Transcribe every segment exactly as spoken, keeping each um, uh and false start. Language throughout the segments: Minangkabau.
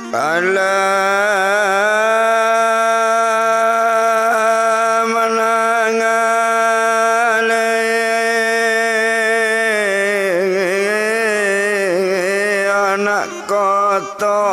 Alah manangaleh anak koto.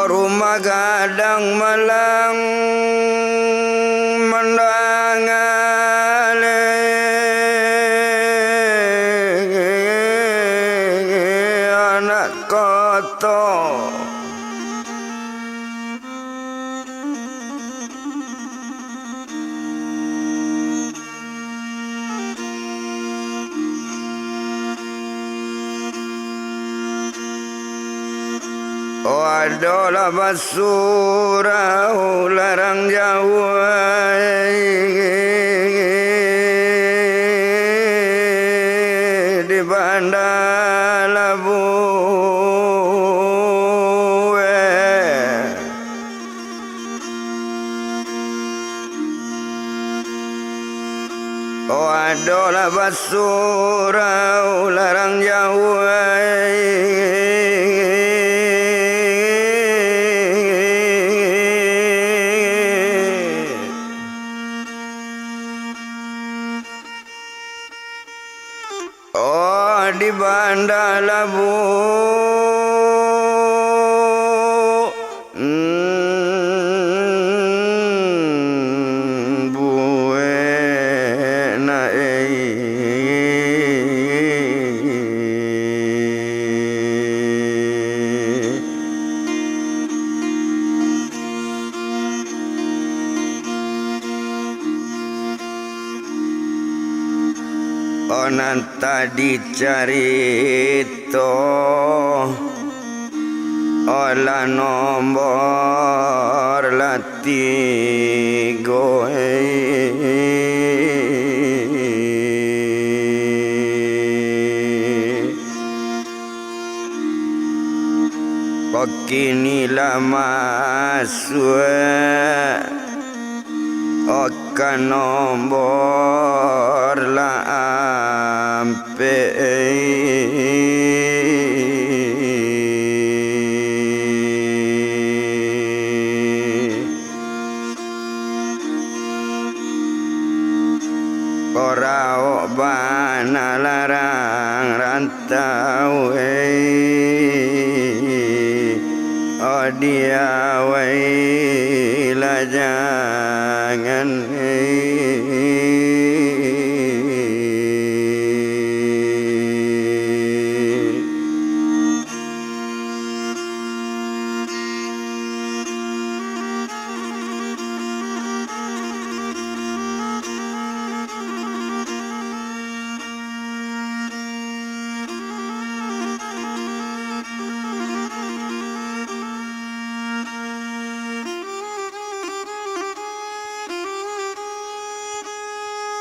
Rumah gadang malang manangaleh anak koto. Oh, adolah basurau larang jauah di Banda Labuah. Oh, adolah basurau larang jauah Oh, di Banda Labuah, mm, buek na, eh. Oh, nan tadi carito, oh, lah nombor lah tigo, eh. Kok kini lah masuak, oh, ka nombor lah ampek. Kok raok bana larang rantau, eh, oh, di awai lah jangan, eh.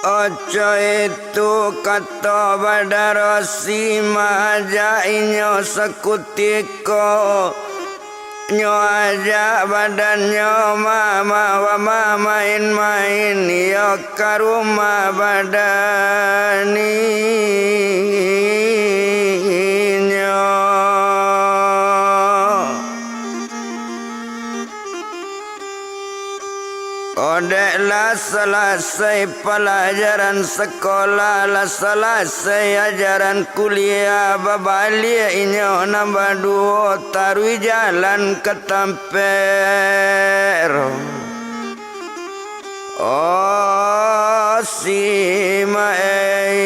Oco itu kato Banda Rosi, maajak inyo sakutiko. Nyo ajak badannyo ma-, ma-, bamain-main, iyo ka rumah badan inyo. Dek lah salasai palajaran sakolah, lah salasai ajaran kuliah, babaliak inyo nan baduo taruih jalan ka tampek Rosi, maai.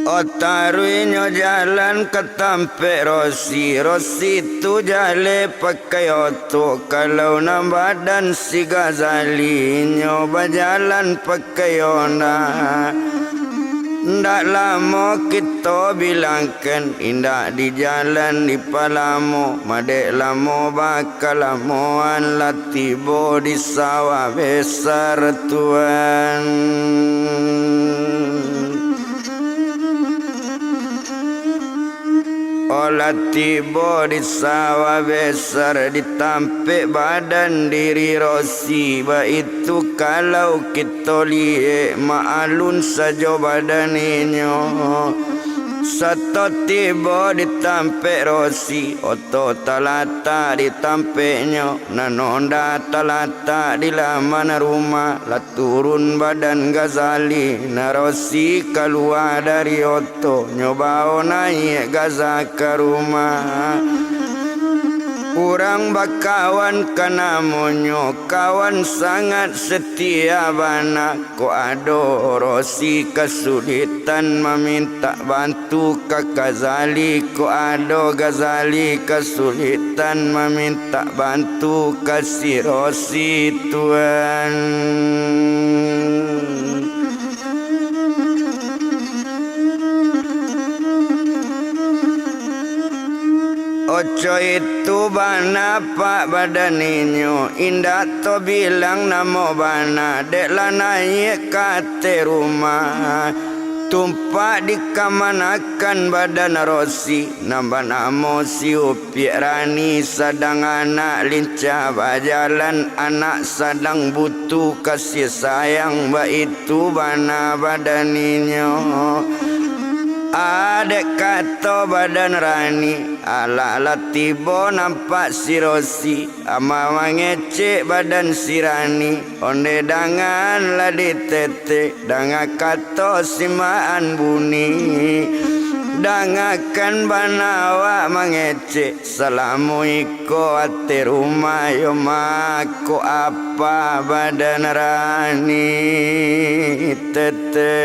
Oh, taruihnyo jalan ka tampek Rosi, Rosi tu jaleh pakai oto, kalau nan badan si Gazali, inyo bajalan pakai Honda. Ndak lamo kito bilangkan, indak di jalan dipalamo, madek lamo bakalamoan, lah tibo di sawah besar, Tuan. Olah tibo di sawah besar, di tampek badan diri Rosi, baitu kalau kito liek, maalun sajo badan inyo. Sato tibo di tampek Rosi, oto talatak di tampeknyo, nan onda talatak di laman rumah, lah turun badan Gazali, nan Rosi kalua dari oto. Nyo bao naiak Gaza ka rumah. Urang bakawan ka namonyo, kawan sangat setia bana. Kok ado Rosi kasulitan, mamintak bantu ka Gazali. Kok ado Gazali kasulitan, mamintak bantu ka si Rosi, Tuan. Oco itu bana pak badan inyo, indak tabilang namo bana, dek lah naiak ka ateh rumah. Tumpak dikamanakan badan Rosi, nan banamo si Upiak Rani, sadang anak lincah bajalan, anak sadang butuh kasih sayang, baitu bana badan inyo. Adek kato badan Rani, alah lah tibo nampak si Rosi, ama mangecek badan si Rani, onde dangan lah ditete, danga kato si maan buni, dangakan bana awak mangecek. Salamo iko ateh rumah yo mako apa badan Rani tete.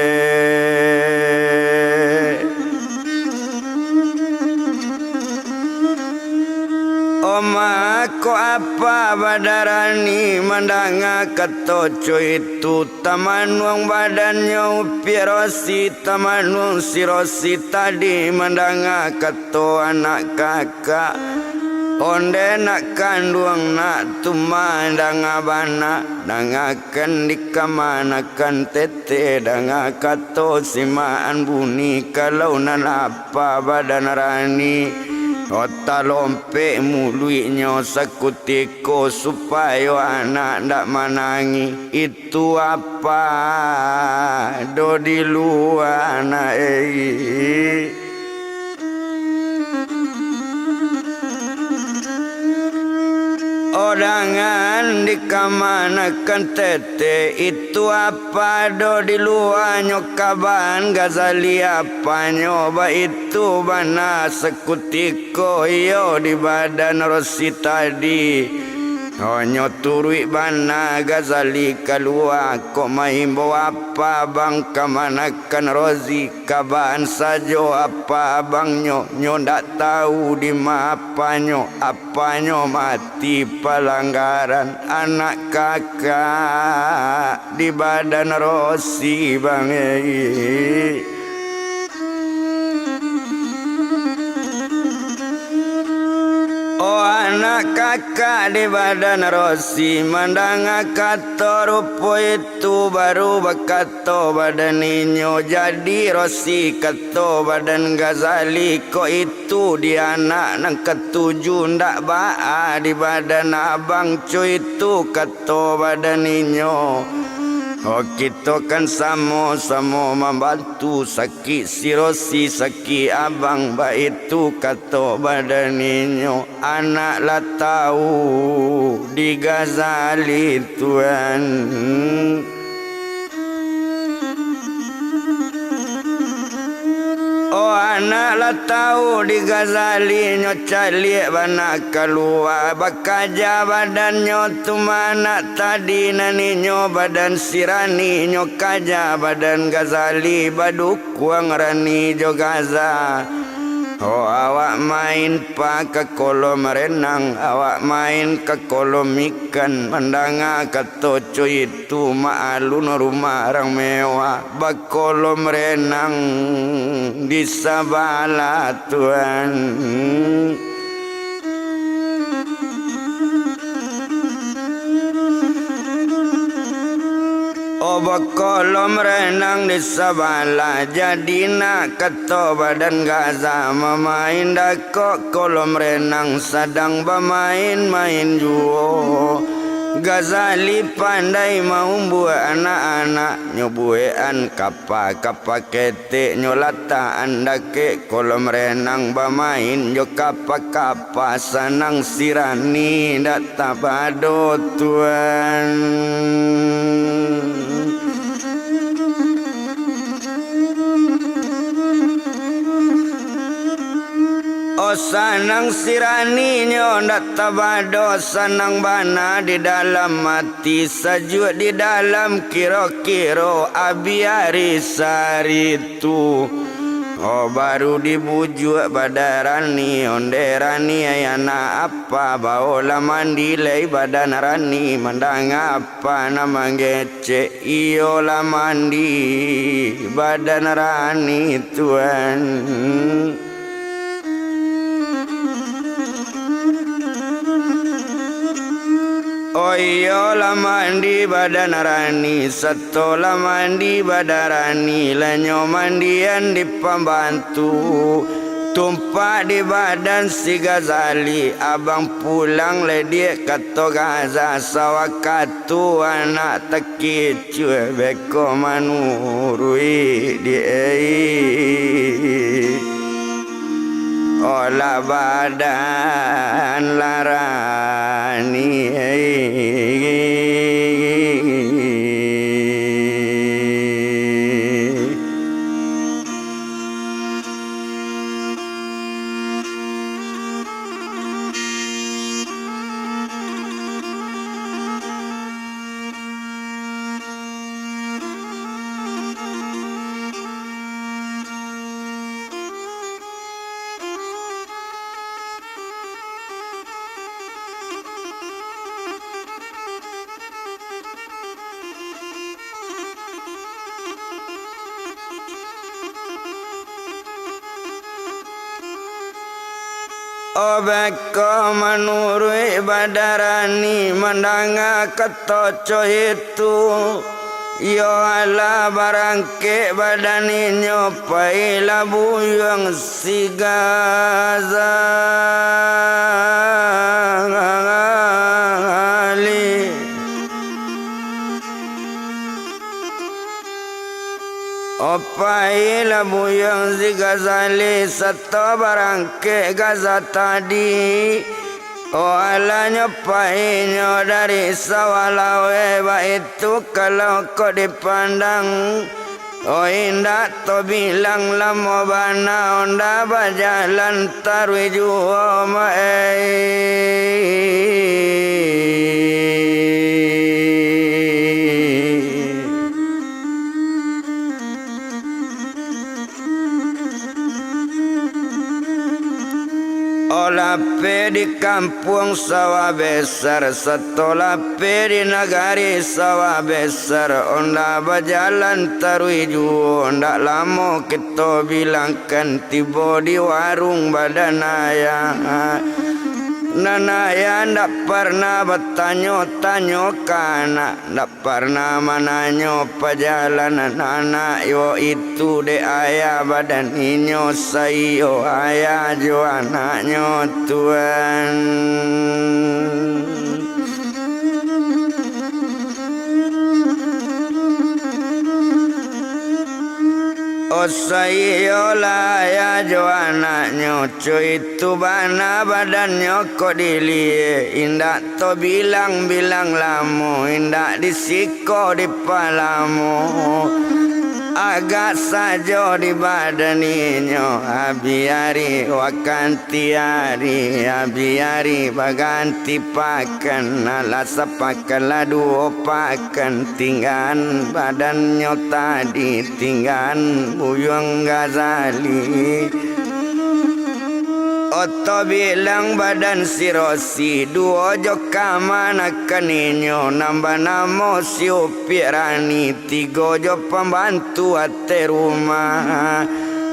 O mako apa badan Rani mandanga kato co itu, tamanuang badannyo Upiak Rosi, tamanuang si Rosi tadi mandanga kato anak kakak. Onde nak kanduang nak tu mandanga bana, dangakan dikamanakan tete, danga kato si maan buni kalau nan lapa badan Rani. Ota lompek muluiknyo sakutiko supayo anak ndak manangih. Itu apa do di lua nak ei. O dangan dikamanakan tete, itu apa do di luanyo kaban Gazali apanyo, baitu bana sakutiko iyo di badan Rosi tadi. Hanyo turuik bana Gazali kalua, kok maimbau apa abang kamanakan Rosi, kaban sajo apa abangnyo, nyo ndak tau dima apanyo, apanyo mati palanggaran anak kakak di badan Rosi bang ei. O anak kakak di badan Rosi, mandanga kato rupo itu, baru bakato badan inyo, jadi Rosi kato badan Gazali, kok itu di anak nan katuju ndak baa di badan abang co itu, kato badan inyo. O kito kan samo-samo mambantu, sakik si Rosi, sakik abang, baitu kato badan inyo. Anak lah tau di Gazali tuan. O anak lah tau di Gazali, nyo caliak bana kalua, bakaja badannyo tu manak tadi nan inyo badan si Rani, nyo kaja badan Gazali, badukuang Rani jo Gaza. Oh, awak main pa ka kolom renang, awak main ka kolom ikan, mandanga kato co itu, mak alun rumah rang mewah, bakolom renang di sabalah tuan. Oh, bakolom renang di sabalah, jadi nak kato badan Gaza mamain dakek kolom renang, sadang bamain-main juo. Gazali pandai maumbuak anak-anak, nyo buekan kapa-kapa ketek, nyo latakan dakek kolom renang, bamain jo kapa-kapa, sanang sirani dak tabado tuan. Oh, sanang siraninyo ndak tabado, sanang bana di dalam ati, sajuak di dalam kiro-kiro, abiari sari tu. Oh, baru dibujuak badarani, onde rani, ai anak apa, baolah mandi lai badan rani, mandanga apa nan mangecek, iyolah mandi badan rani tuan. Oh iyolah mandi badan rani, satolah mandi badan rani, lah nyo mandian di pambantu, tumpak di badan si Gazali, abang pulang lai diak kato Gaza, sawakatu anak takicuah beko manuruik di ai. Olah badan larani. Obeko manuruik badarani mandanga kato co itu, iyo alah barangkek badan inyo pailah buyuang si Gazali. Opailah buyuang si Gazali sato barangkek Gaza tadi. Oh alah nyo painyo dari sawah laweh, baitu kalau kok dipandang. Oh indak tobilang lamo bana onda bajalan taruih juo ma ai. Oh lapeh di kampuang sawah besar, sato lapeh di nagari sawah besar, onda bajalan taruih juo, ndak lamo kito bilangkan tibo di warung badan ayah. Nan ayah ndak parnah batanyo-tanyo ka anak, ndak parnah mananyo pajalanan anak yo itu dek ayah badan inyo saiyo ayah jo anaknyo tuan. Oh saiyolah ayah jo anaknyo, co itu bana badannyo kok diliek, indak tobilang-bilang lamo, indak disiko dipalamo. Agak sajo di badan inyo, abiari wakan tiari, abiari baganti pakan, alah sapakan lah duo pakan, tinggaan badannyo tadi, tinggaan buyuang Gazali. Oto bilang badan si Rosi, duo jo kamanakan inyo nan banamo si Upiak Rani, tigo jo pambantu ateh rumah.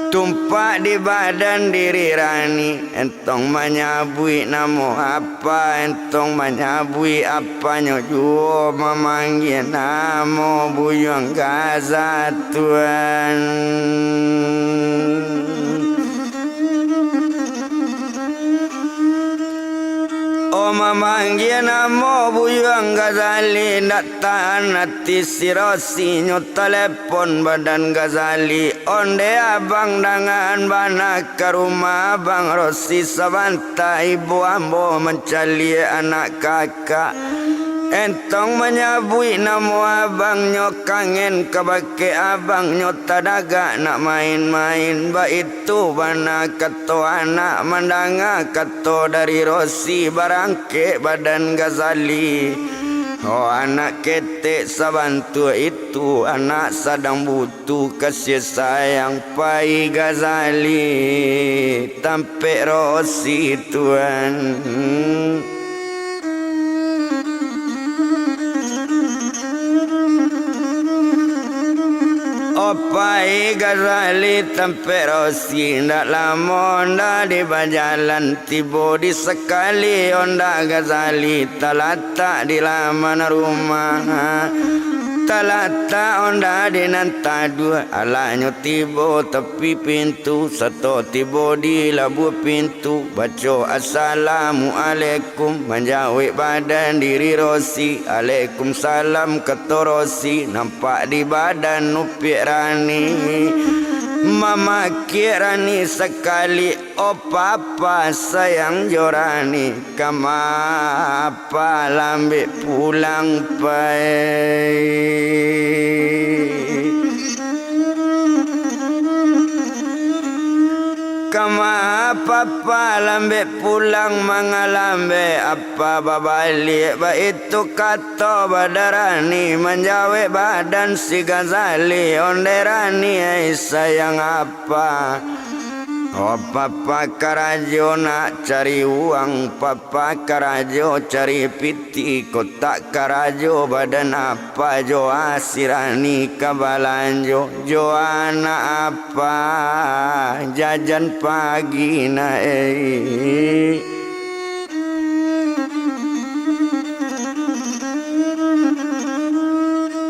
Tumpak di badan diri Rani, entong manyabuik namo apa, entong manyabuik apanyo juo, mamanggia namo Buyuang Gazali, Tuan. Oh, mamanggia namo Buyuang Gazali, ndak tahan ati si Rosi, nyo talepon badan Gazali. Onde abang, dangaan bana ka rumah abang Rosi sabanta, ibu ambo mancaliak anak kakak. Entong manyabuik namo abang, nyo kangen kabake abang, nyo tadagak nak main-main. Baitu bana kato anak, mandanga kato dari Rosi, barangkek badan Gazali. Oh, anak ketek sabantuak itu, anak sadang butuh kasih sayang, pai Gazali tampek Rosi, Tuan. Oh, pai Gazali tampek Rosi, ndak lamo ndak di bajalan, tibo di sakali onda Gazali talatak di laman rumah. Talatak onda di nan taduah, alaknyo tibo tapi pintu, sato tibo di labuah pintu, baco, "Assalamualaikum," manjawek badan diri Rosi. "Alaikumsalam," kato Rosi, nampak di badan Upiak Rani. Mamakiak Rani sakali, "Oh papa sayang jo Rani, kama apa lambek pulang pai?" Kama papa lambek pulang, manga lambek apa babaliak, baitu kato badan Rani, manjawek badan si Gazali, "Onde Rani ai sayang apa?" Oh papa karajo nak cari uang, papa karajo cari piti, kotak karajo badan apa jo si Rani ka balanjo, jo anak apa jajan pagi nak, eh.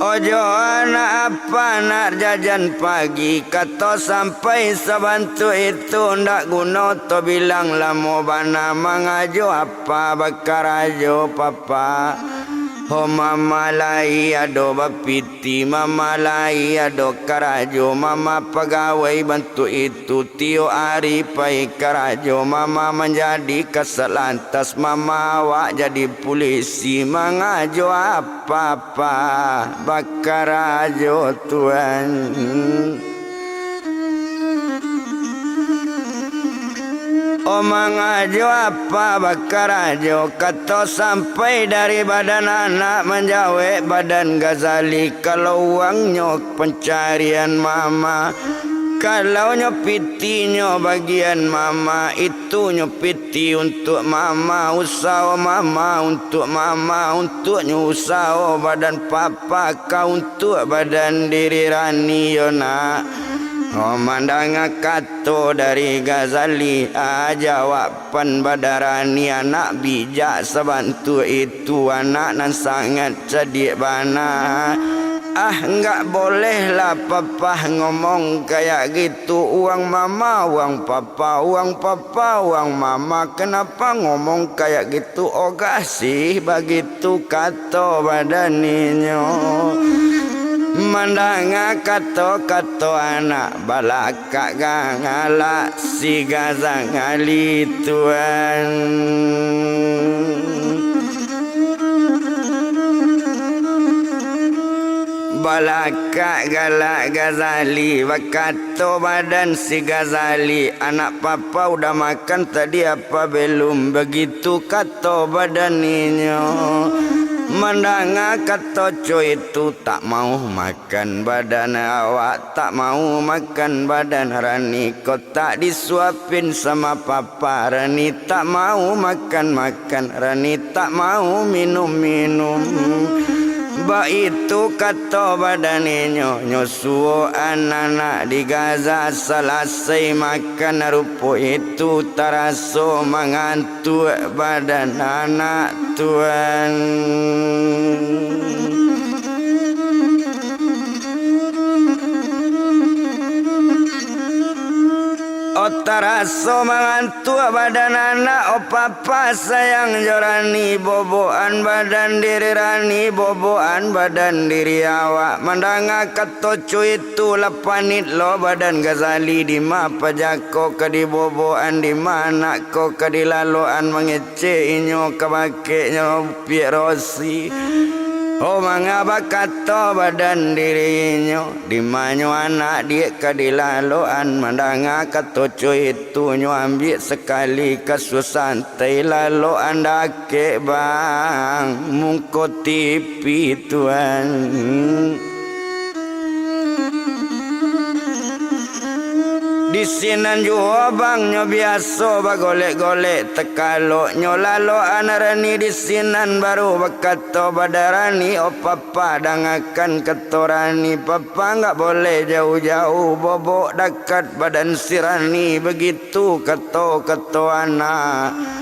Ojo anak apa nak jajan pagi, kato sampai sabantuak itu, ndak guno to bilang lamo bana mangajo apa bakarajo papa. Ho mama lai ado bapiti, mama lai ado karajo, mama pagawai bantuak itu. Tiok ari pai karajo, mama manjadi kasat lantas, mama awak jadi pulisi, mangajo apa-apa bakarajo, Tuan. Oh, mangajo apa bakarajo, kato sampai dari badan anak, manjawek badan Gazali, kalau uangnyo pancarian mama, kalau nyo pitinyo bagian mama, itunyo piti untuak mama, usaho mama untuak mama, untuaknyo usaho badan papa ka untuak badan diri Rani yo nak. Oh, mandanga kato dari Gazali, aja awak pan badan Rani, anak bijak sabantuak itu, anak nan sangat cadiak bana. Ah, nggak bolehlah papa ngomong kayak gitu, uang mama, uang papa, uang papa, uang mama, kenapa ngomong kayak gitu, ogah sih bagitu kato badan inyo. Mandanga kato-kato anak, balak kak galak si Gazali, Tuan. Balakak galak Gazali, bakato badan si Gazali, "Anak papa udah makan tadi apa belum?" Bagitu kato badan inyo. Mandanga kato co itu, tak mau makan badan awak, tak mau makan badan Rani. Kok tak disuapin sama papa, Rani tak mau makan-makan, Rani tak mau minum-minum. Baitu kato badan inyo, nyo suok anak-anak di Gaza. Salasai makan, rupo itu taraso mangantuak badan anak tuan. Oh, taraso mangantuak badan anak, oh, papa sayang jo Rani, bobokan badan diri Rani, bobokan badan diri awak. Mandanga kato co itu, lah panit lo badan Gazali, dima paja ko ka dibobokan, dima anak ko ka dilalokan, mangecek inyo ka bakeknyo piak rosi. Oh, manga bakato badan diri inyo, dimanyo anak diak ka dilalokan. Mandanga kato co itu, nyo ambiak sakali kasuah santai, lalokan dakek bang, muko tipi tuan. Di sinan juo bang, nyo biaso bagolek-golek, takalok nyo lalokan Rani di sinan, baru bakato badan Rani, oh papa, dangakan kato Rani, papa ndak boleh jauah-jauah, bobok dakat badan si Rani, bagitu kato-kato anak.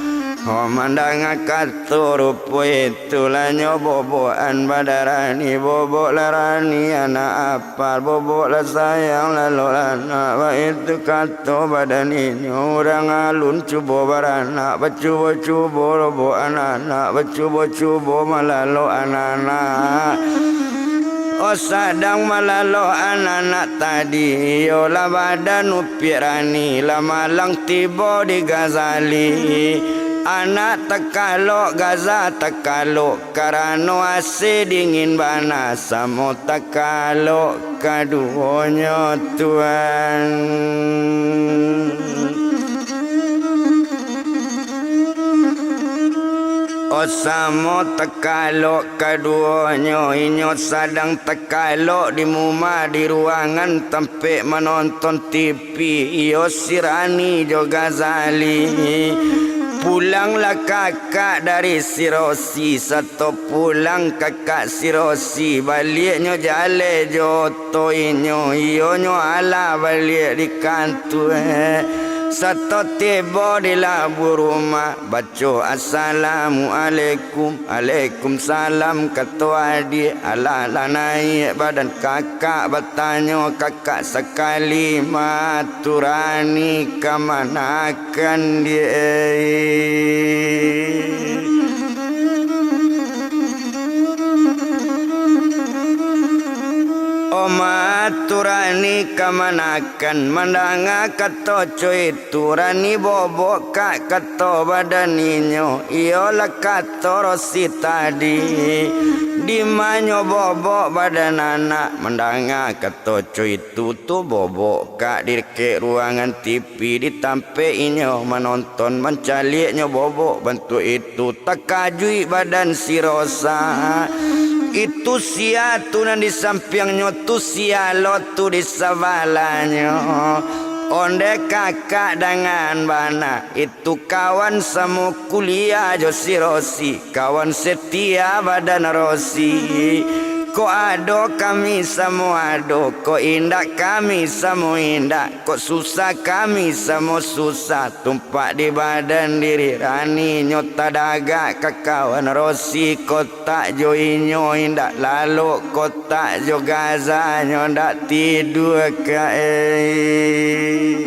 Oh, mandanga kato rupo itu, lah nyo bobokan badan Rani, bobok lah Rani anak papa, bobok lah sayang lalo anak. Baitu kato badan inyo, urang alun cubo baranak, bacubo-cubo lobok anak-anak, bacubo-cubo malalok anak-anak. Oh, sadang malalok anak-anak tadi, iyolah badan upiak Rani, lah malang tibo di Gazali. Anak takalok, Gaza takalok, karano A C dingin bana, samo takalok kaduonyo tuan. Oh, samo takalok kaduonyo, inyo sadang takalok di muma, di ruangan tampek manonton T V. Iyo si Rani jo Gazali. Pulanglah kakak dari si Rosi, sato pulang kakak si Rosi, baliaknyo jaleh jo oto inyo, iyonyo alah baliak di kantua. Sato tibo di labuah rumah, baco assalamualaikum, alaikum salam, kato adiak. Alah lah naiak badan kakak, batanyo kakak sakali, ma tu Rani kamanakan diak? Oh, ma tu Rani kamanakan? Mandanga kato co itu, Rani bobok kak, kato badan inyo, iyolah kato Rosi tadi. Dimanyo bobok badan anak? Mandanga kato co itu tu, bobok kak di dakek ruangan T V, di tampek inyo manonton, mancaliaknyo bobok bantuak itu, takajuik badan si Rosa. Itu sia tu nan di sampiangnyo tu, sia lo tu di sabalahnyo? Ondeh kakak dangan bana, itu kawan samo kuliah jo si Rosi, kawan setia badan Rosi. Kok ado kami samo ado, kok indak kami samo indak, kok susah kami samo susah. Tumpak di badan diri Rani, nyo tadagak ka kawan Rosi, kok tak jo inyo indak lalok, kok tak jo Gaza nyo ndak tidua ka, eh.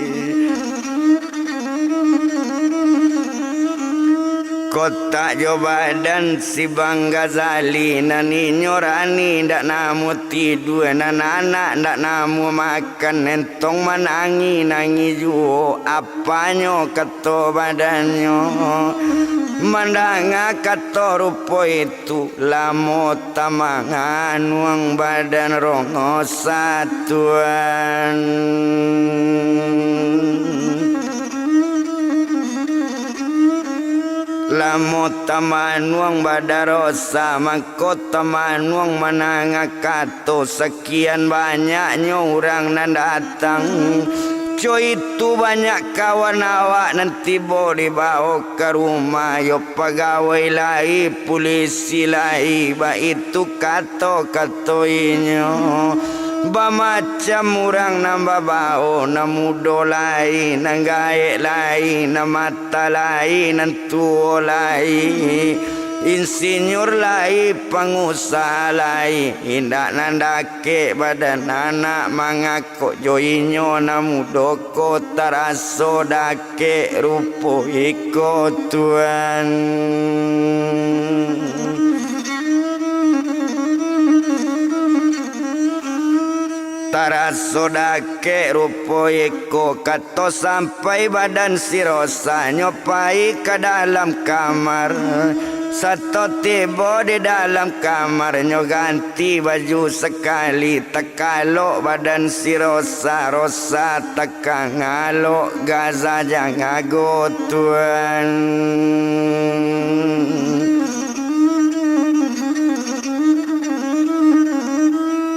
Kok tak jo badan si Bang Gazali, nan inyo Rani ndak namuah tidua, nan anak ndak namuah makan, entong manangih-nangih juo, apanyo kato badannyo. Mandanga kato rupo itu, lamo tamanganuang badan rongo satuan. Samo tamanuang badarosa, mangko tamanuang manangah kato, sakian banyaknyo urang nan datang. Co itu banyak kawan awak nan tibo dibawo ka rumah, yo pagawai lai, pulisi lai, baitu kato-kato inyo. Bamacam urang nan babawo, nan mudo lai, nan gaek lai, nan mata lai, nan tuwo lai, insinyur lai, pangusaha lai, indak nan dakek badan anak mangakok jo inyo nan mudo ko, taraso dakek rupo iko, Tuan. Taraso dakek rupo iko, kato sampai badan si Rosa, nyo pai ka dalam kamar. Sato tibo di dalam kamar, nyo ganti baju sakali, takalok badan si Rosa, Rosa takangalok gaza jago, Tuan.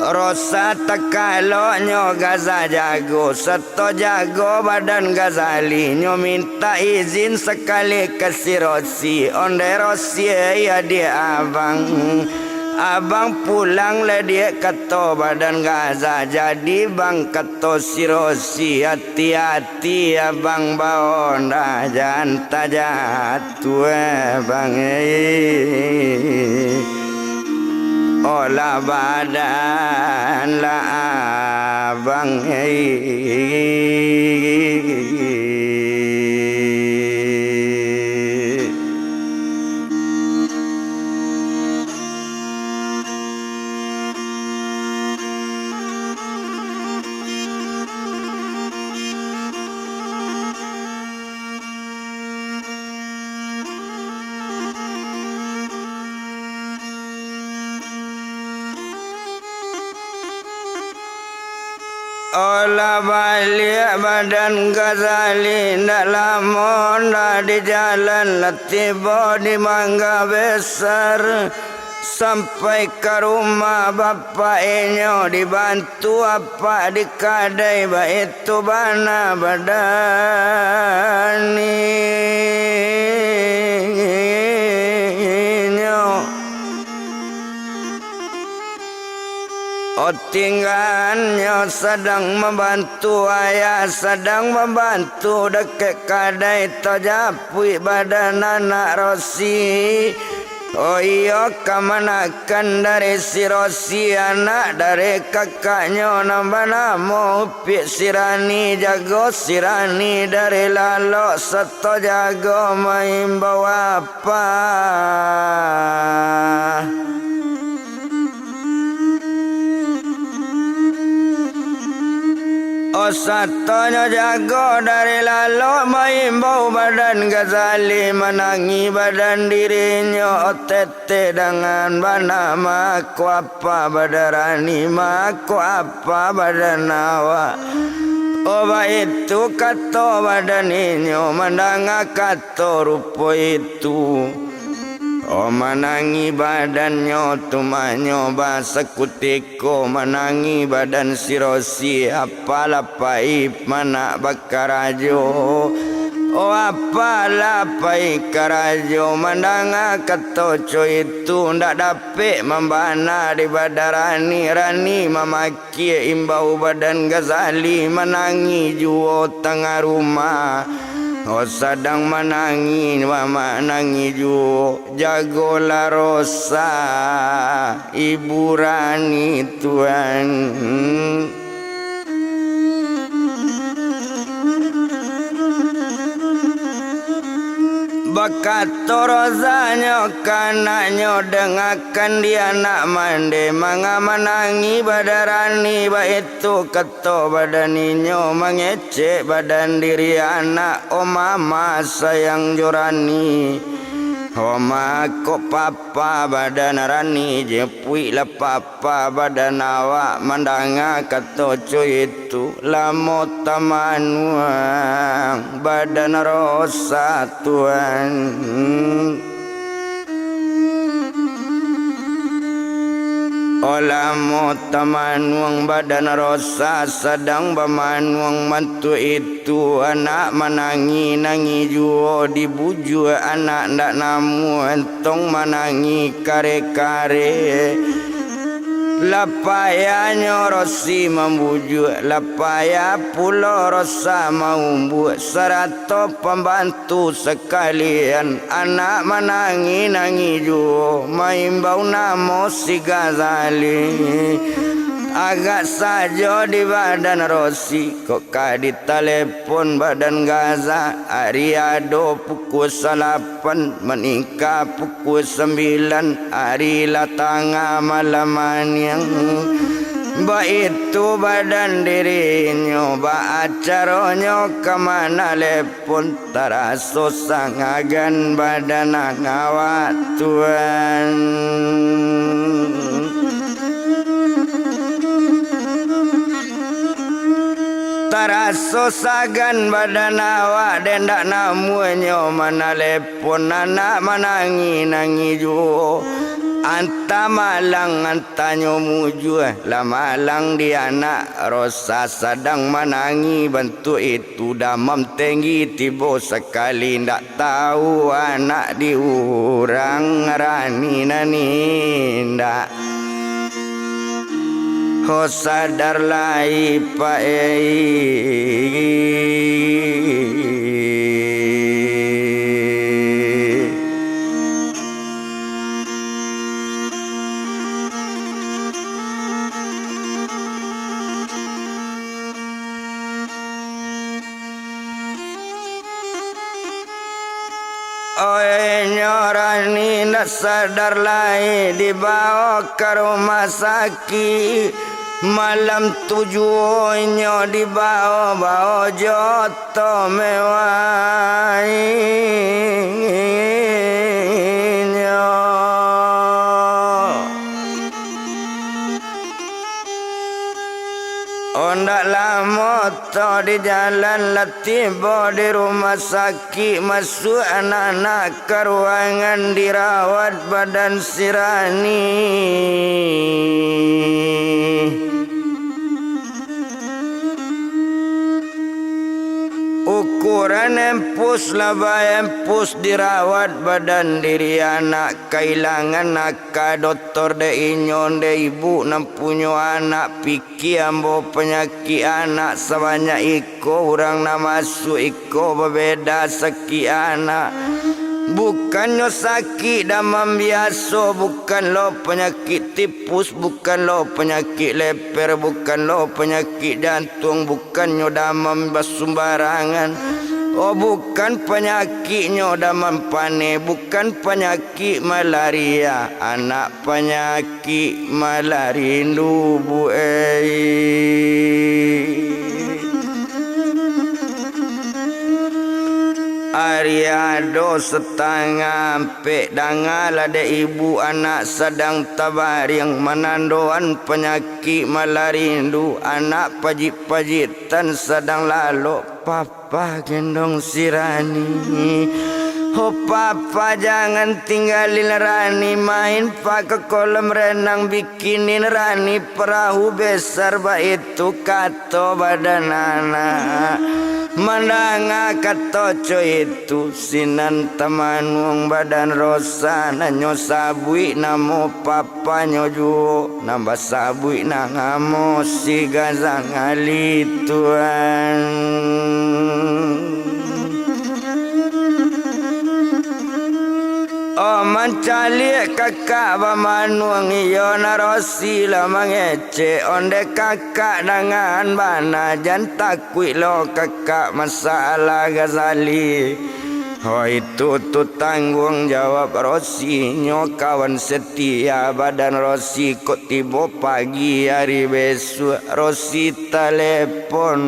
Rosa takaloknyo gaza jago, sato jago badan Gazali, nyo mintak izin sakali ka si Rosi, ondeh Rosi, eh, adiak abang. Abang pulang lah, diak, kato badan gaza. Jadi bang, kato si Rosi, ati-ati abang baonda, jan tajatuah, bang, eh. Olah badan lah abang, eh. Olah baliak badan Gazali, ndak lamo ndak di jalan, lah tibo di Mangga Besar. Sampai ka rumah bapak inyo, dibantu apak di kadai, baitu bana badan inyo. Oh, tinggannyo sadang mambantu ayah, sadang mambantu dakek kadai, tajapuik badan anak Rosi. Oh iyo, kamanakan dari si Rosi, anak dari kakaknyo nan banamo Upik Sirani, jago Sirani dari lalok, sato jago maimbau apa. Oh, satonyo jago dari lalok, maimbau badan Gazali, manangi badan dirinyo, oh, teteh dangan bana, mako apa badan Rani, mako apa badan awak. Oh, baitu kato badan inyo, mandanga kato rupo itu. Oh, manangi badannyo tu, maknyo basakutiko manangi badan si Rosi, apalah pai manak bakarajo. Oh, apalah pai karajo, mandanga kato co itu, ndak dapek mambana di badan Rani, Rani mamaki- Kiek imbau badan Gazali, manangi juo tangah rumah. Oh, sadang manangi, manangi juo. Jagolah Rosa, ibu Rani, Tuan. Bakato Rozanyo ka anaknyo, "Dangakan di anak mandeh, manga manangi badan Rani baitu," kato badan inyo, mangecek badan diri anak, "Oh mama sayang jo Rani, Ho mako papa badan rani, jepuiklah papa badan awak, mandanga kato co itu, lamo tamanuang badan rosa tuan. Oh, lamo tamanuang badan rosa, sadang bamanuang bantuak itu, anak manangih-nangih juo, dibujuak anak ndak namuah, antong manangih kareh-kareh. Lah payahnyo rosi mambujuak, lah payah pulo rosa maumbuak, sarato pambantu sakalian, anak manangih-nangih juo, maimbau namo si Gazali. Agak sajo di badan rosi, kok ka ditalepon badan Gaza, ari ado pukua salapan, maningka pukua sambilan, ari lah tangah malam maniang. Baitu badan dirinyo, baa caronyo ka manalepon, taraso sagan badan awak tuan. Taraso sagan badan awak, dek ndak namuahnyo manalepon, anak manangih-nangih juo. Antah malang, antah nyo mujuah, lah malang di anak, rosa sadang manangih bantuak itu, damam tenggi tibo sakali, ndak tahu anak di urang rani nan indak. Ho sadar lai, Pak, ei. Oi, nyo rani ndak sadar lai, dibawo ka rumah sakik. Malam tu juo inyo dibawo, bawo jo oto mewah inyo. Ondak lamo to di jalan, lah tibo di rumah sakik, masuak anak-anak ka ruangan, dirawat badan si Rani. Ukuran empus lah baempus, dirawat badan diri anak, kailangan aka, doktor dek inyo, dek ibu nan punyo anak, pikir ambo panyakik anak sabanyak iko, urang nan masuak iko babeda sakik anak. Bukannyo sakik damam biaso, bukan lo panyakik tipus, bukan lo panyakik leper, bukan lo panyakik jantuang, bukannyo damam basumbarangan. Oh, bukan panyakiknyo damam paneh, bukan panyakik malaria, anak panyakik malah rindu, Bu, ei. Ari ado satangah ampek, dangalah dek ibu, anak sadang tabariang, manandoan panyakik malah rindu, anak pajik-pajitan sadang lalok, Pap- Papa gendong si Rani. Ho papa, jangan tinggalin Rani, main pa ka kolam renang, bikinin Rani perahu besar, baitu kato badan anak. Mandanga kato co itu, sinan tamanuang badan Rosa, nan nyo sabuik namo pap- Panyo juo nan basabuik namo si Gazali tuan. Oh, mancaliak kakak bamanuang, iyo Narosi lah mangecek, ondeh kakak dangan bana, jan takuik lo kakak masalah Gazali. Ho itu tu tangguang jawab Rosi, nyo kawan setia badan Rosi, kok tibo pagi ari besuak Rosi talepon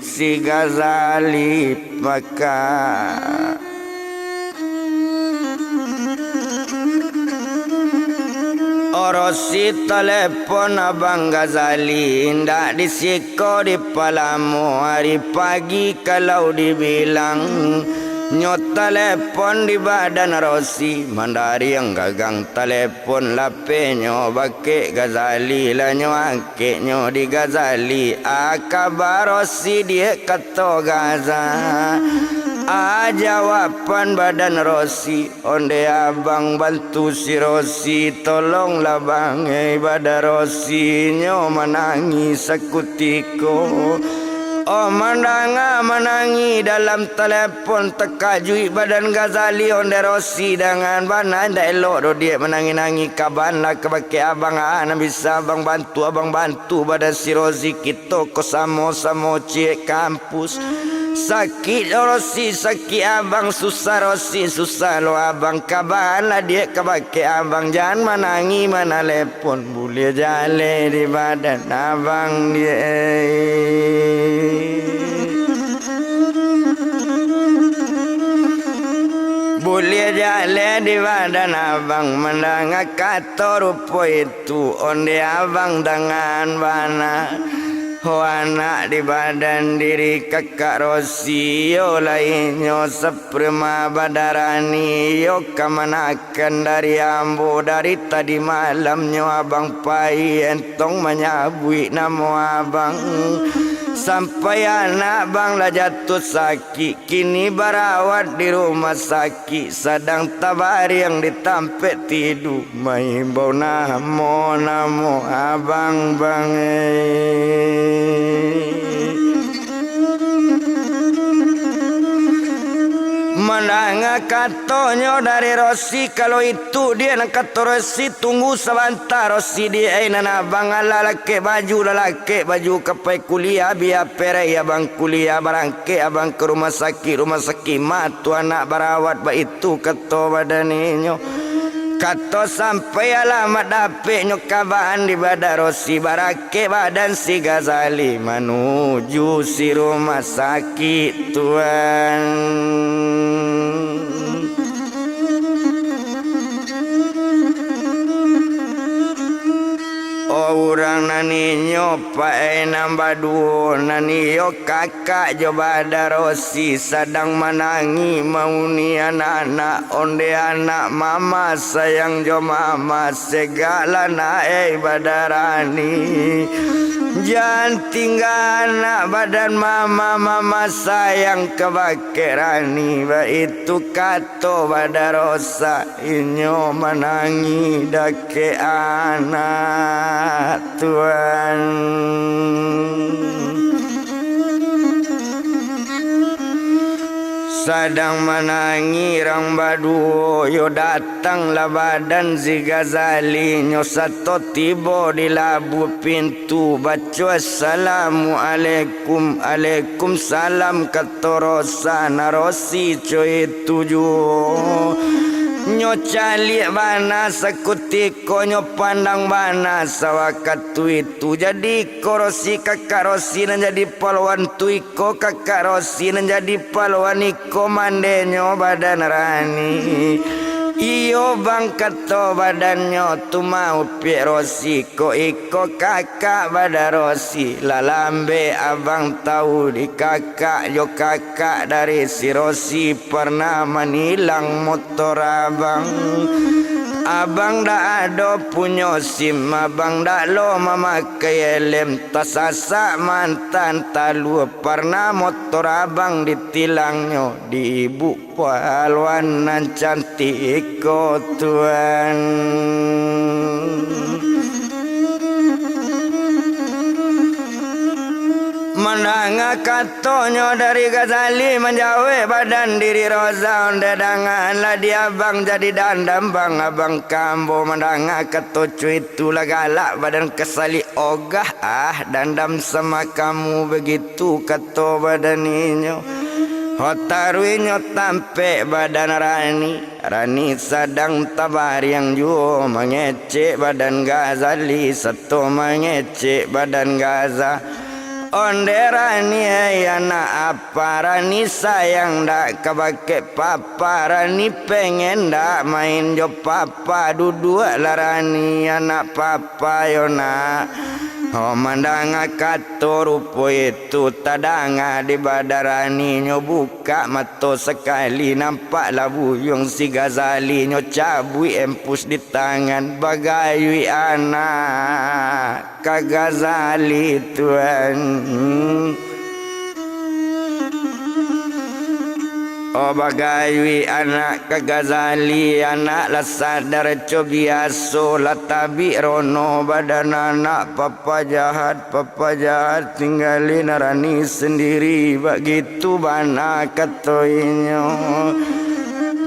si Gazali maka. Rosi talepon Abang Ghazali, indak di siko di palamo ari pagi kalau dibilang. Nyo talepon di badan Rosi, mandariang gagang talepon lapenyo bakeh Ghazali, lah nyo angkeknyo di Ghazali. A kaba Rosi diak kato Gaza. A jawaban badan Rosi. Onde Abang bantu si Rosi, tolonglah Bang, eh, badan Rosi nyo manangih sakutiko. Oh, mandanga manangih dalam talepon, takajuik badan Ghazali, onde Rosi dangan bana, indak elok doh diak manangih-nangih, kabanlah ka bakeh Abang, ah, nan bisa Abang bantu, Abang bantu badan si Rosi, kito ko samo-samo ciek kam- pus. Sakik Rosi, sakik Abang, susah Rosi, susah lo Abang, kabalah diak ka bakeh Abang, jan manangih manalepon, buliah jaleh di badan Abang diak. Buliah jaleh di badan Abang, mandanga kato rupo itu, onde Abang dangan bana. Ho anak di badan diri kakak Rosi, iyo lai nyo saprema badarani, iyo kamanakan dari ambo dari tadi malam nyo Abang pai entong manyabuik namo Abang. Sampai anak Bang lah jatuah sakik, kini barawat di rumah sakik, sadang tabariang di tampek tidu. Maimbau namo-namo Abang, Bang, eh. Mandanga katonyo dari Rosi, kalau itu diak nan kato Rosi, tunggu sabanta Rosi diak, eh, nan Abang alah lakek baju, lah lakek baju ka pai kuliah, bia perai Abang kuliah, barangkek Abang ka rumah sakik, rumah sakik ma tu anak barawat baitu, kato badan inyo. Kato sampai alamat dapeknyo kaban di badan Rosi, barakek badan si Ghazali manuju si rumah sakik tuan. Oh, urang nan inyo pakai nan baduo, nan iyo kakak jo badan Rosi sadang manangih mauni anak-anak, onde anak mama sayang jo mama segaklah nak, eh, badan Rani. Jan tingga anak badan mama, mama sayang ka bakeh Rani, baitu kato badan Rosa. Inyo manangih dakek anak tuan. Sadang manangih rang baduo, yo datanglah badan si Ghazali, nyo sato tibo di labuah pintu, baco assalamualaikum, alaikum salam, kato Rosa, nan Rosi co itu juo. Nyo caliak bana sakutiko, nyo pandang bana sawakatu itu. Jadi iko Rosi, kakak Rosi nan jadi paloan tu, iko kakak Rosi nan jadi paloan, iko mandenyo badan Rani. Iyo bang, kato badannyo tu, maupiak Rosi ko, iko kakak badan Rosi. Lah lambek abang tahu di kakak jo kakak dari si Rosi parnah manilang motor abang. Abang dak ado punyo sim, abang dak lo mamakai helem, tasasak mantan talua, parnah motor abang ditilangnyo di ibuk paloan nan cantik ko tuan. Mandanga katonyo dari Ghazali, manjawek badan diri Rosa, onde dangan lah di abang jadi dandam bang, abang ka ambo mandanga kato cuitu lah galak badan kasalik ogah, ah, dandam sama kamu begitu, kato badan inyo. Ho taruihnyo tampek badan Rani. Rani sadang tabariang juo, mangecek badan Ghazali, sato mangecek badan Gaza. Onde Rani, hei anak apa, Rani sayang ndak kabake papa, Rani pengen ndak main jo papa, duduaklah Rani anak papa yo nak. Oh, mandanga kato rupo itu, tadanga di badan Rani nyo bukak mato sakali, nampaklah buyuang si Gazali nyo cabuik empus di tangan, bagayuik anak ka Gazali tuan. Oh, bagayuik anak ka Gazali, anak lah sadar co biaso, lah tabik rono badan anak, papa jahat, papa jahat, tinggalin Rani sendiri, bagitu bana kato inyo.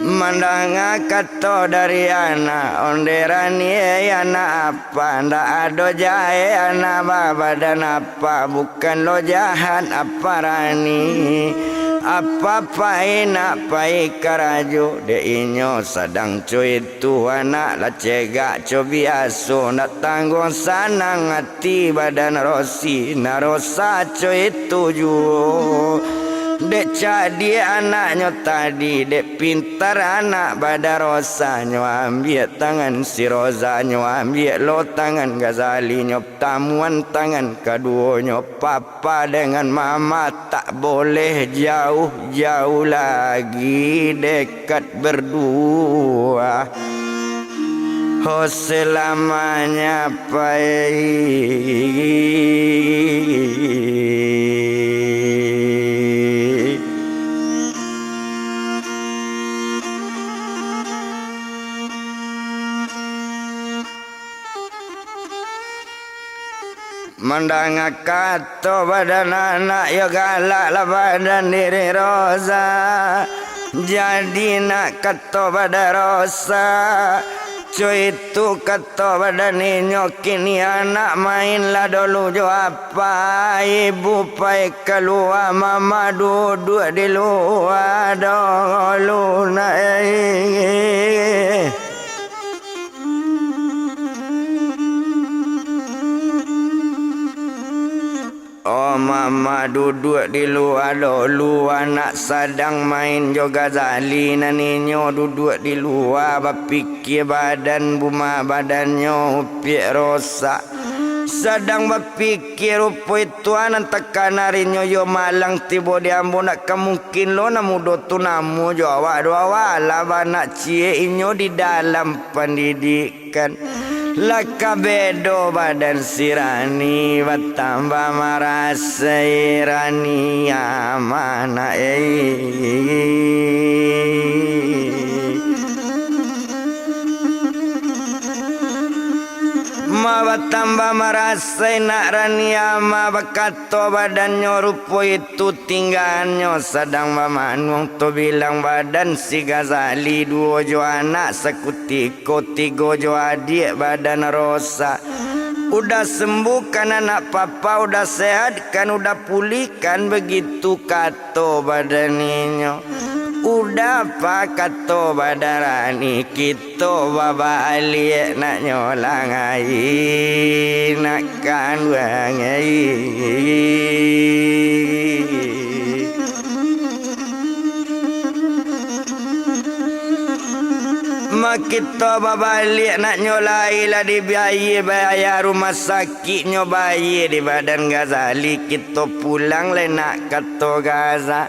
Mandanga kato dari anak, onde Rani, eh, anak apa, ndak ado jae anak babadan apa, bukan lo jahat apa Rani. Apa pai nak pai karajo, dek inyo sadang co itu anak lah cegak co biaso, ndak tangguang sanang ati badan Rosi, nak Rosa co itu juo. Dek cadiak anaknyo tadi, dek pintar anak badan Rosa, nyo ambiak tangan si Rosa, nyo ambiak lo tangan Gazali, nyo tamuan tangan kaduonyo, papa dengan mama tak boleh jauh-jauh lagi, dekat berdua. Ho selamanya pai. Mandanga kato badan anak, yo galaklah badan diri Rosa. Jadi nak kato badan Rosa, co itu kato badan inyo, kini anak mainlah dulu jo apa, ibu pai kalua, mama duduak di lua dulu nak, eh. Oh, mama duduak di lua dulu, anak sadang main jo Gazali, nan inyo duduak di lua, bapikia badan, buma badannyo, upiak Rosa. Sadang bapikia rupo itu, nan takana arinyo yo malang tibo di ambo, ndak ka mungkin lo nan mudo tu namo jo awak doh, awak alah banak ciek, inyo di dalam pandidikan. Lah ka bedo badan si Rani, batambah marasai Rani amanah, eh. Ma batambah marasai nak Rani ama, bakato badannyo rupo itu, tingganyo sadang bamanuang tu bilang badan si Gazali, duo jo anak sakutiko, tigo jo adiak badan Rosa. Udah sembuhkan anak papa, udah sehatkan, udah pulihkan, begitu kato badan inyo. Udah apa kato badan Rani, kito babaliak nak nyolang ai, nak kanduang ai. Ma kito babaliak nak nyo lai, lah dibiayai, bayar rumah sakiknyo bayar di badan Gazali, kito pulang lai nak kato Gaza.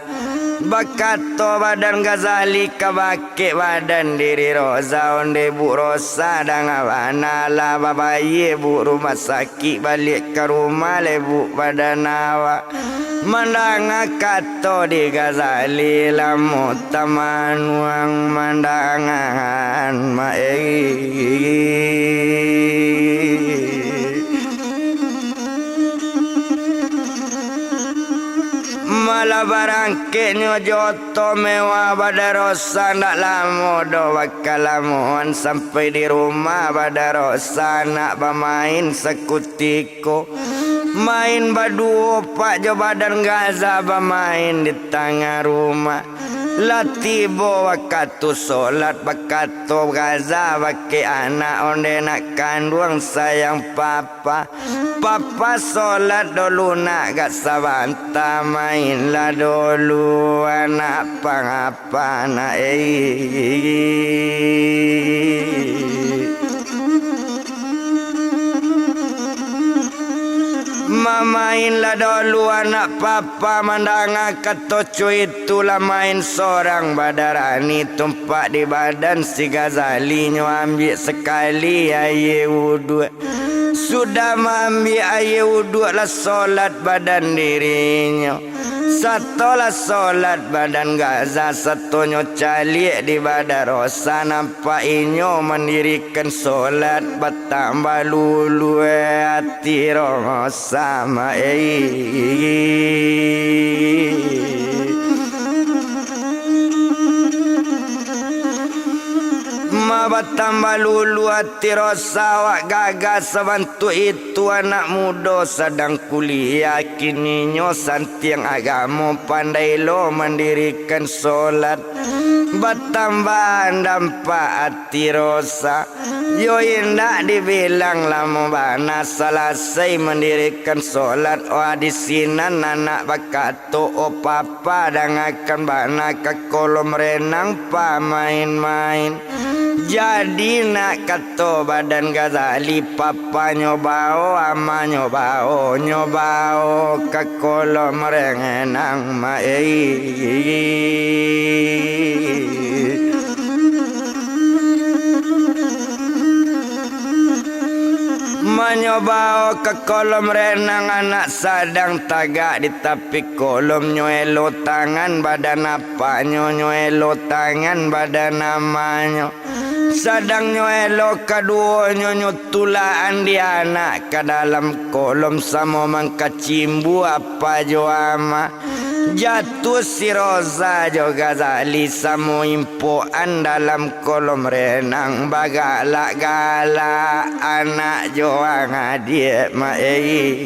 Bakato badan Gazali kabake badan diri Rosa, onde Buk Rosa danga bana lah babayar Buk rumah sakik, baliak ka rumah lai Buk badan awak. Mandanga kato di Gazali, lamo tamanuang mandangaan ma-, eh. Malah barangkeknyo jo oto mewah, badan Rosa ndak lamo doh, bakalamoan sampai di rumah badan Rosa, nak bamain sakutiko. Main baduo pak jo badan Gaza, bamain di tangah rumah. Lah tibo wakatu solat, bakato Gaza bakeh anak, onde nak kanduang sayang papa. Papa solat dolu nak, gak sabanta mainlah dolu anak pangapa nak, eh. Mamainlah dolu anak papa, mandanga kato cuit tu lah main sorang badarani tumpak di badan si Gazali, nyo ambiak sakali aia wuduak. Sudah maambiak aia wuduak lah solat badan dirinyo. Sato lah solat badan Gaza, satonyo caliak di badan Rosa, nampak inyo mandirikan solat, batambah luluah ati Rosa ma, eh. Ma batambah luluah ati Rosa, awak gagah sabantuak itu, anak mudo sadang kuliah, kininyo santiang agamo, pandai lo mandirikan solat. Batambah dampak ati Rosa, yo indak dibilang lamo bana salasai mandirikan solat, oh, di sinan anak bakato, oh, papa dangakan bana ka kolom renang pamain-main. Jadi nak kato badan Gazali, papanyo bao, amanyo bao, nyo bao ka kolom renang ma, eh. Manyo bao ka kolom renang, anak sadang tagak di tapi kolom, nyo elo tangan badan apanyo, nyo elo tangan badan amanyo. Sadang nyo elo kaduonyo, nyo tulak andi anak ka dalam kolom, samo mangkacimbu apa jo ama. Jatuah si Rosa jo Gazali, samo impokan dalam kolom renang, bagalak-galak anak jo ang adiak ma, eh.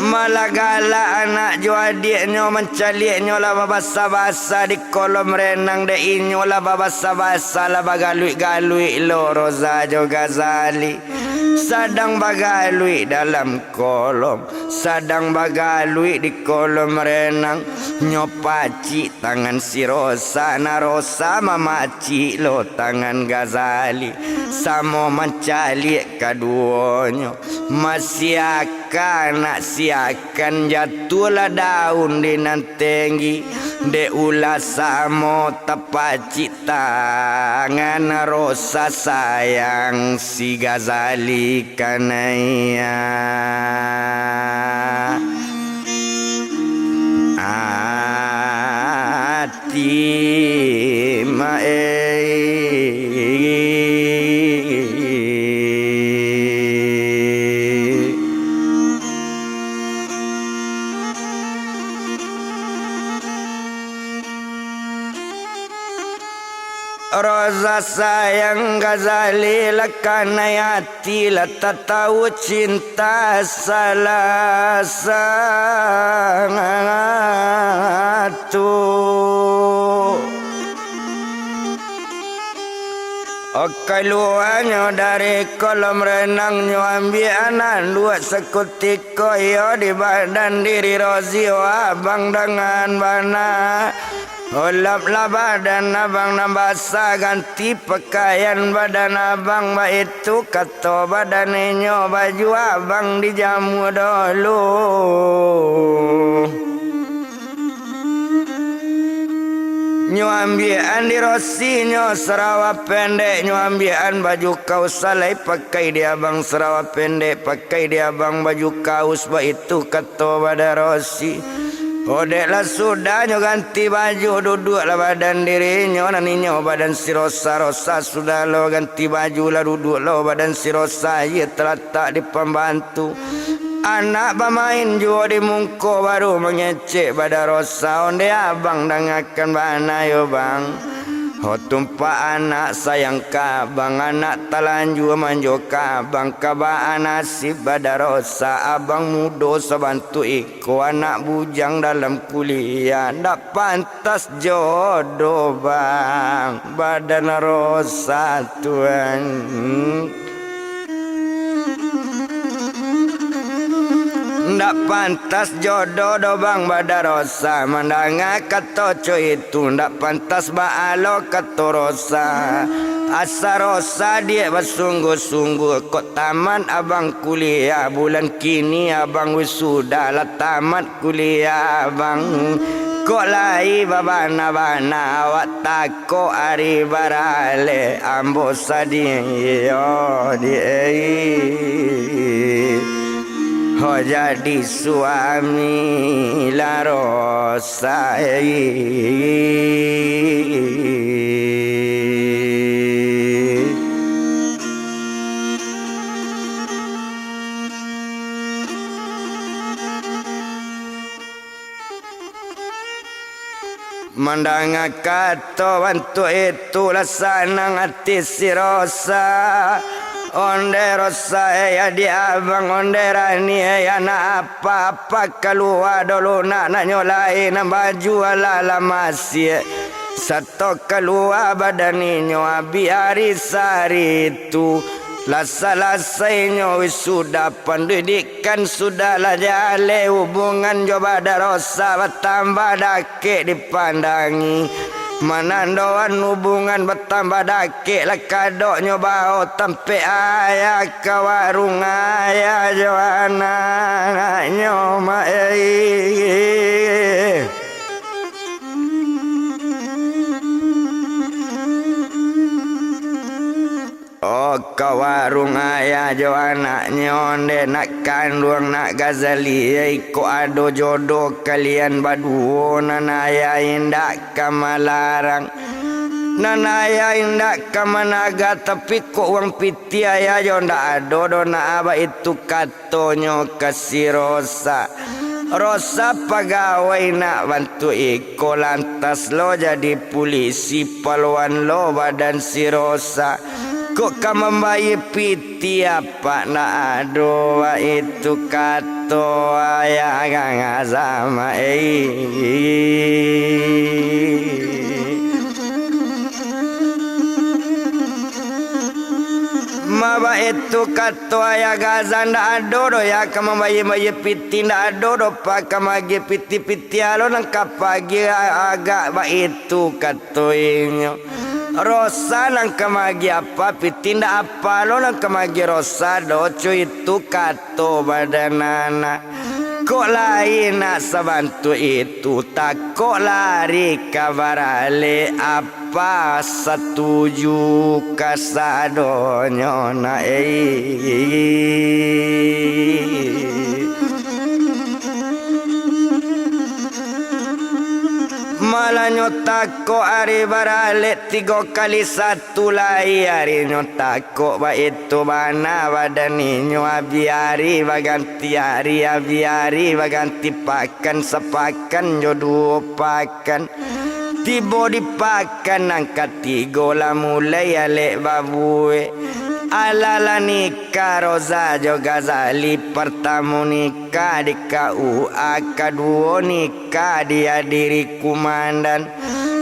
Malah galak anak jo adiaknyo, mancaliaknyo lah babasa-basa di kolom renang, dek inyo lah babasa-basa, lah bagaluik-galuik lo Rosa jo Gazali. Sadang bagaluik dalam kolom, sadang bagaluik di kolom renang, nyo pacik tangan si Rosa, nah Rosa mamacik lo tangan Gazali, samo mancaliak kaduonyo. Masiakan nak siakan, jatuahlah daun di nan tenggi, dek ulah samo tapacik tangan Rosa sayang si Gazali kanai. Ati ma, eh. Rosa sayang Gazali lah kanai ati, lah tatau cinta salah satu. Kaluanyo dari kolam renang, nyo ambiak anak duo sakutiko, iyo di badan diri Rozi, abang dangan bana. Olaplah badan abang nan basah, ganti pakaian badan abang, baitu kato badan inyo, baju abang dijamu dulu. Nyo ambiakan di Rosi nyo sarawa pendek, nyo ambiakan baju kaus, alai pakai di abang sarawa pendek, pakai di abang baju kaus, baitu kato badan Rosi. Odeklah sudah nyo ganti baju, duduaklah badan dirinyo, nan inyo badan si Rosa. Rosa sudah lo ganti baju, lah duduak lo badan si Rosa, iyo talatak di pambantu. Anak bamain juo di mungko, baru mangecek badan Rosa, ondeh abang dangakan bana yo bang. Ho tumpak anak sayang ka abang, anak talanjua manjo ka abang, ka baa nasib Badarosa, abang mudo sabantuak iko, anak bujang dalam kuliah, ndak pantas jodoh bang, Badarosa tuan. Ndak pantas jodoh doh bang Badarosa, mandanga kato co itu, ndak pantas baa lo kato Rosa. Asa Rosa diak basungguah-sungguah, kok tamat abang kuliah, bulan kini abang wisuda, lah tamat kuliah abang. Kok lai babana-bana awak tak Kok ari baralek ambo sadiah di ei, ho jadi suami larosa ei. Mandanga kato bantuak itu, lah sanang ati si Rosa. Onde Rosa, eh, adiak abang, onde Rani, eh, anak apa-apa kalua dulu nak, naknyo lai nan baju alah-alah masiak. Sato kalua badan inyo abih ari sari tu. Lah salasainyo wisuda, pandidikan sudah lah jaleh, hubungan jo Badarosa batambah dakek dipandangi. Manandoan hubungan batambah dakek, lah kadoknyo bao tampek ayah ka warung ayah jo anak-anaknyo, mak ei. Oh, ka warung ayah jo anaknyo, ndeh nak kanduang, nak Gazali, eh, kok ado jodoh kalian baduo, nan ayah indak ka malarang, nan ayah indak ka managa, tapi kok uang pitih ayah jo ndak ado doh, nak abah itu kat Tonyo ka si Rosa. Rosa pagawai nak bantuak iko, lantas lo jadi pulisi, paloan lo badan si Rosa. Kok ka mambayia pitih apak ndak ado, baitu kato ayah Gazali, ei. Ma baitu kato ayah Gazali, ndak ado doh yah ka mambayia-bayia pitih, ndak ado doh pa ka maagiah pitih, pitih alo nan ka paagiah agak, baitu kato inyo. Rosa nan ka maagiah apa pitih, ndak apa lo nan ka maagiah Rosa doh, co itu kato badan anak. Kok lai nak sabantuak itu, takok lari ka baralek, apa satuju kasadonyo nak, ei. Malah nyo takok ari baralek tigo kali satu, lai ari nyo takok, baitu bana badan inyo, abih ari baganti ari, abih ari baganti pakan, sapakan jo duo pakan. Tibo di pakan nan katigo, lah mulai alek babuek. Alah lah nikah Rosa jo Gazali, partamo nikah di K U A, kaduo nikah dihadiri kumandan.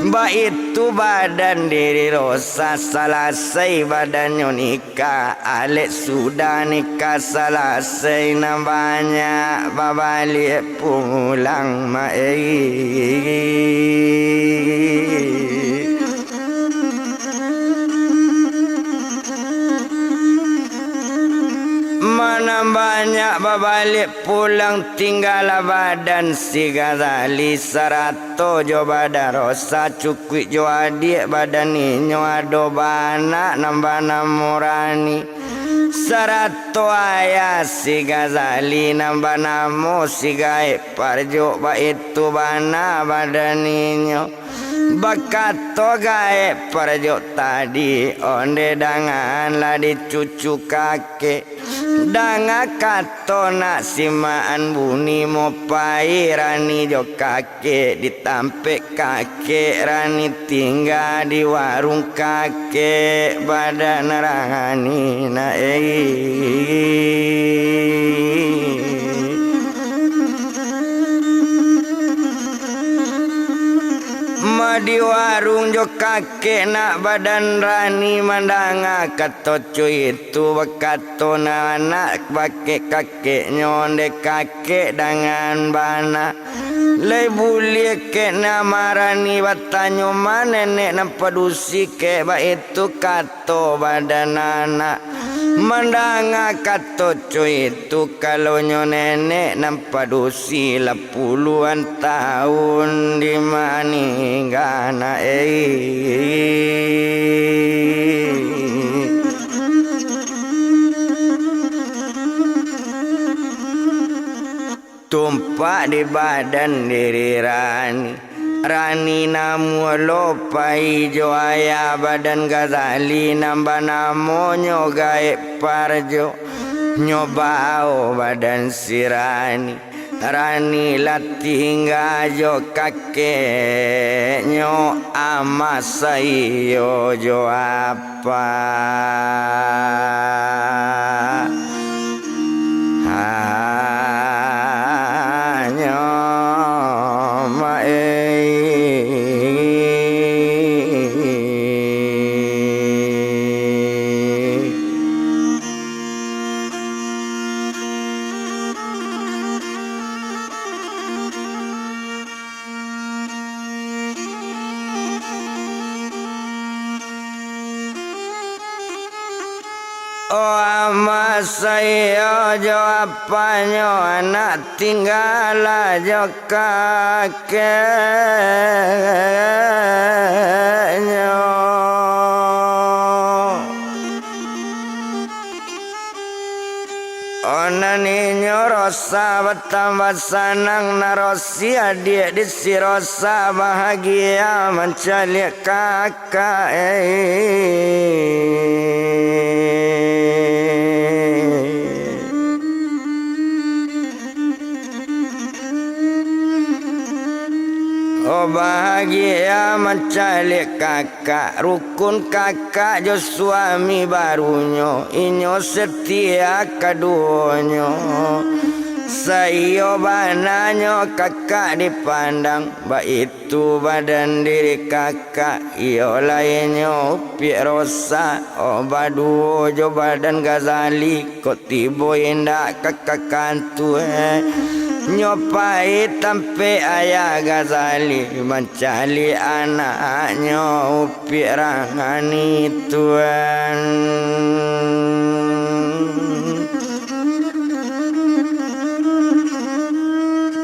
Baitu badan diri Rosa, salasai badannyo nikah, alek sudah nikah salasai, nan banyak babaliak pulang, mak, ei. Ma nan banyak babaliak pulang, tinggalah badan si Gazali, sarato jo badan Rosa, cukuik jo adiak badan inyo, ado baanak nan banamo Rani, sarato ayah si Gazali nan banamo si Gaek Parjok, baitu bana badan inyo. Bakato Gaek Parjok tadi, onde dangan lah dicucu kakek. Danga kato nak simaan buni, mo pai Rani jo kakek di tampek kakek Rani tingga di warung kakek badan Rani nak ei. Ma di warung jo kakek nak badan Rani mandanga kato cuitu bakato nak anak bakek kakeknyo dek kakek dangan bana. Lai buliah kek nak marani batanyo ma nenek nan padusi kek baitu kato badan anak. Mandanga kato cuitu kalonyo nenek nan padusi lah puluahan taun di maningga nak ei. Tumpak di badan diri Rani. Rani namuah lo pai jo ayah badan Gazali nan banamonyo Gaek Parjo. Nyo bao badan si Rani. Rani lah tingga jo kakeknyo, amah saiyo jo apa. Hanyo maei. Oh, amah saiyo jo apanyo, anak tingga lah jo kakeknyo. Oh, nan inyo Rosa batambah sanang, nan Rosi adiak di si Rosa bahagia mancaliak kakak, eh. Oh, bahagia mancaliak kakak. Kakak, rukun kakak jo suami barunyo, inyo setia kaduonyo. Saiyo bananyo kakak dipandang, baitu badan diri kakak, iyo lainyo Upiak Rosa, oh, baduo jo badan Gazali. Kok tibo indak ka kakantua, eh. Nyo pai tampek ayah Gazali, mancaliak anaknyo Upiak Rani tuan.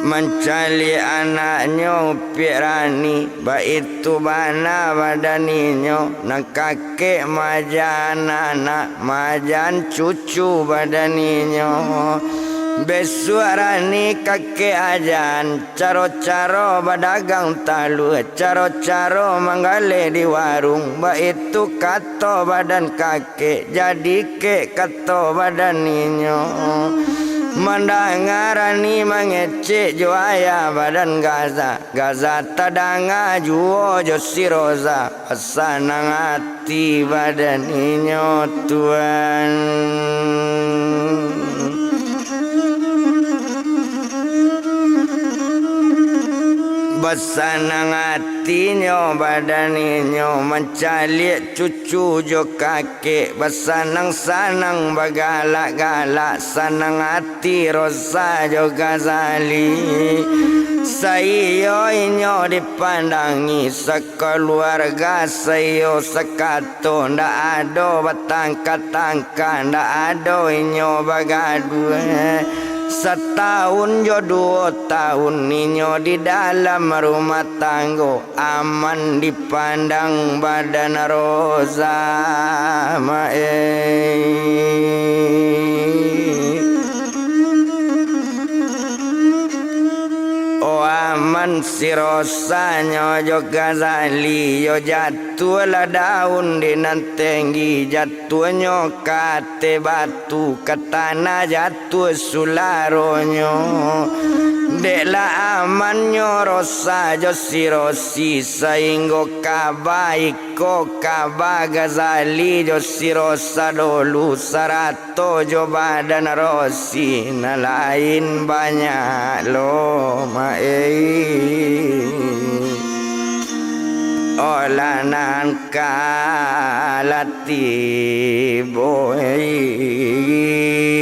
Mancaliak anaknyo Upiak Rani, baitu bana badan inyo, nan ka kek majan anak, majan cucu badan inyo. Besuak Rani kakek ajan, caro-caro badagang talua, caro-caro manggaleh di warung, baitu kato badan kakek, jadi kek kato badan inyo. Mandanga Rani mangecek jo ayah badan Gaza, Gaza tadanga juo jo si Roza. Basanang ati badan inyo tuan. Basanang atinyo badan inyo mancaliak cucu jo kakek, basanang-sanang bagalak-galak, sanang ati Rosa jo Gazali. Saiyo inyo dipandangi, sakaluarga saiyo sakato, ndak ado batangka-tangka, ndak ado inyo bagaduah. Satahun jo duo tahun inyo di dalam rumah tanggo, aman dipandang badan Rosa, maeh. Oh, aman si Rosanyo jo Ghazali, yo jatuahlah daun di nan tenggi, jatuahnyo ka ateh batu, ka tanah jatuah sularonyo. Dek lah amannyo Rosa jo si Rosi, sainggo ka baik ko kaba Ghazali jo si Rosa dulu, sarato jo badan Rosi nan lain banyak lo, mak ei. Olah nan ka lah tibo, ei.